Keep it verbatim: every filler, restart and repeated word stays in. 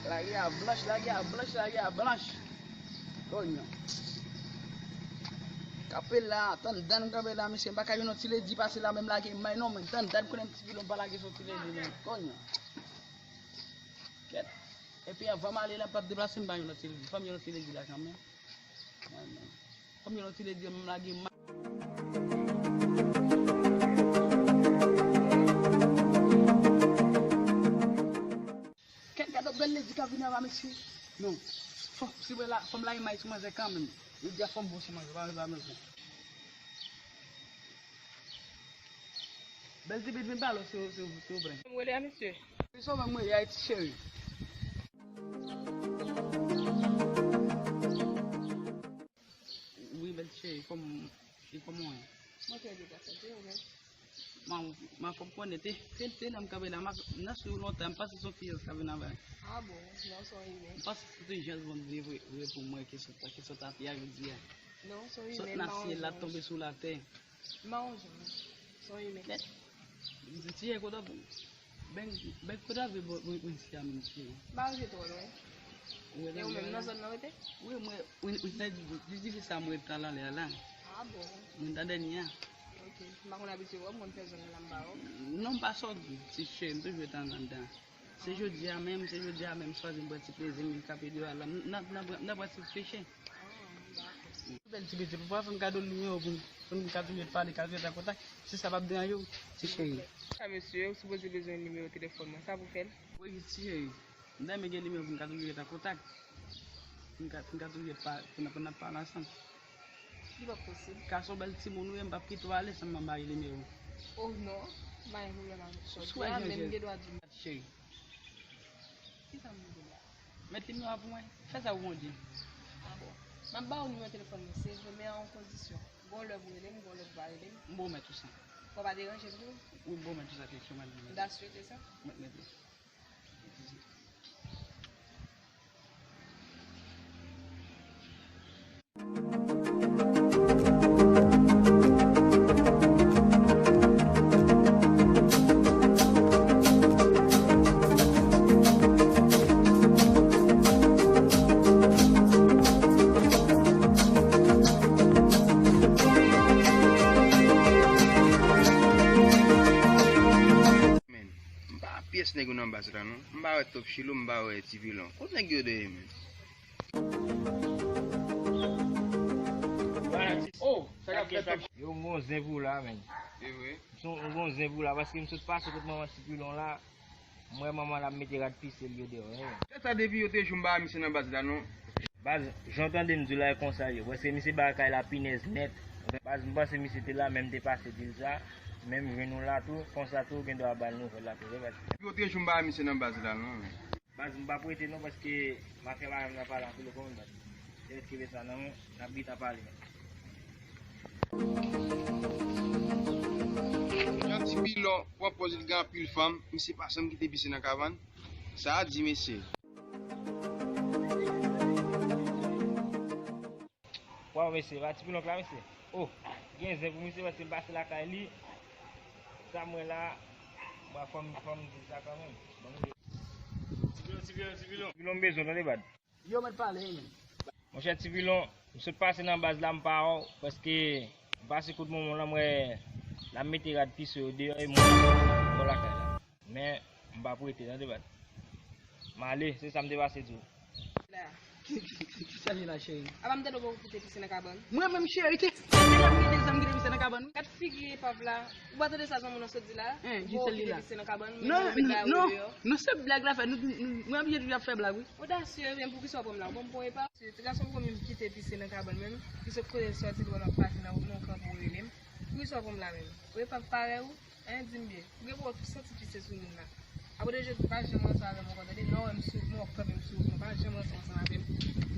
Lage a blanch, lage a blanch, lage a blanch. Konnya. Kanpe la, tann dan kanpe la, mesye, m pa ka jwenn yon ti ledi pase la, menm lage may non, men tann dan konnen m ti pilon pa lage sou ti ledi, men konnya. Kèt. Epi anvan m ale la, m p ap deplase, m pa jwenn yon ti ledi. Fò m jwenn yon ti ledi la kanmenm. Fò m jwenn yon ti ledi, menm lage may. Kèt, gade yon bèl ledi k ap vini anba, mesye. Non. Fò, si mwen la, fò m lage may sou manzè kanmenm. Yo di a fò m bon sou manzè, pa, pa bezwen. Bèl ti bit vin pale w, si w, si w, si w pran. M rele a, mesye. Wi, sou mwen, mwen, Ayiti cheri. Wi, bèl cheri, kòm, e kòman w ye? Mwen trè byen, gason, e ou menm? Mwen, mwen fò m konnen, te, te, te nan m kanpe la, m ap, m nan sou lontan, m panse se yon ti jès k ap vin anba. Ah bon, non, se yon imen. M panse se yon ti jès Bondye vre, vre pou mwen, ke sot, ke sot atè a jodi a. Non, se yon imen, m pa wè. Sot nan syèl la tonbe sou latè. M pa wè, se yon imen. Men, m di, ti jès, kote w Ben, ben, kote w ap viv, mwen, mwen, mwen, isi a menm, ti jès? M pa rete twò lwen. E ou menm, nan zòn nan w rete? Wi, mwen, mwen, mwen, nan di, di, di, di sa mwen rete alanlè a la. Ah bon? Mwen nan dènye a. Ok. M pa konn abitye wè w, m konn fè zòn nan la m pa wè w. Non, m pa sòti, ti cheri, m toujou rete anndan. Se jodi a menm, se jodi a menm, m chwazi m pran ti plezi m, m kanpe deyò a la, m, nan, nan, nan pran ti peche. Ah, dakò. Bèl ti mesye, papa fè m kado nimewo pou m, pou m ka toujou pale, ka toujou an kontak, si sa p ap deranje w, ti cheri. Sa mesye, ou sipoze bezwen nimewo telefòn mwen, sa pou fè l? Wi, ti cheri. M ta renmen gen nimewo pou n ka toujou ret an kontak. Pou n ka, pou n ka toujou ret pa, pou n, pou n ap pale ansanm. Li p ap posib. Ka se yon bèl timoun ou ye, m p ap kite w ale san m pa ba w nimewo. Oh non, m pa gen pwoblèm avèk sa. Jodi a menm m gen dwa di w. Cheri. Kisa m di la? Met nimewo a pou mwen. Fè sa pou Bondye. Ah bon. M ap ba w nimewo telefòn mwen, se vre, men a yon kondisyon. Gon lè pou rele m, gon lè pou pa rele m. M ba w mèt ou sa. Fò pa deranje m tou. Wi, m ba w mèt ou sa, kesyon mwen. Ou ta sure de sa? Mèt, mèt, mèt. Men, m pa wè pyès nèg yo nan baz la non. M pa wè Top Chilo, m pa wè Ti Pilon. Kot nèg yo dèyè menm? Oh, sa k ap fèt? Yo, m gon zen pou la, menn. Se vre? M gon zen pou la, paske m sot pase kot manman Ti Pilon la. M wè manman l ap mete rad pise l yo deyò, wi. Lè sa depi yo te jou m pa wè misye nan baz la non. Baz, jan w tande m di w la, e konsa l ye. Paske misye bay kay la pinèz nèt. Baz, m panse misye te la, men m te pase di l sa. Men m jwenn ou la tou, konsa tou, ou gen dwa ba l nouvèl la tou, wi, baz. Depi yo te jou m pa wè misye nan baz la non. Baz, m p ap rete non, paske m ap fè bagay m nan pale anpil, ou konprann, baz. Rete kenbe sa nan men w, n ap gentan pale, men. Jan Ti Pilon pran pòz li gen anpil fanm, misye pa janm kite pise nan kabann. Sa a di, mesye. Waw, mesye, pa Ti Pilon k la, mesye. Oh, gen zen pou misye, paske l pase lakay li. Sa m wè la, m pa fò m, fò m di sa kanmenm. Bon, Ti Pilon, Ti Pilon, Ti Pilon. Ti Pilon, m bezwen w, tande, baz. Yo, mèt pale, wi, men. Monchè Ti Pilon, m sot pase nan baz la, m pa wè w, paske m pase kot manman w la, m wè l ap mete rad pise yo deyò, e mwen, m nan lakay la. Men, m p ap rete, tande, baz. M ale, se sa m te pase di w. La. Ki, ki, ki, ki sa li la, cheri? Apa m tande w poko kite pise nan kabann? Mwen menm, cheri, te, te lè m gen de zam kite pise nan kabann, wi. Gad figi epav la. Ou pa tande sa zanmi w nan sot di la? Hein, ki sa li la? Pise nan kabann, non, non, non, se blag la fè. Nou, nou, mwen oblije toujou ap fè blag, wi. Odasye, men poukisa w pran m la? Ou pran m pou epav? Ti gason poko menm kite pise nan kabann menm. Li sot kote l sòti, li wè m ap pase nan, nan kan pou rele m. Poukisa w pran m la menm? Ou epav parèy ou? Hein, di m byen. Ou gen pou w santi pise sou moun la. Apre de jodi, pa janm ranse avè m ankò, tande? Lè w wè m sou wout mwen, w ap kanpe m sou wout mwen. Pa janm ranse ansanm avè m.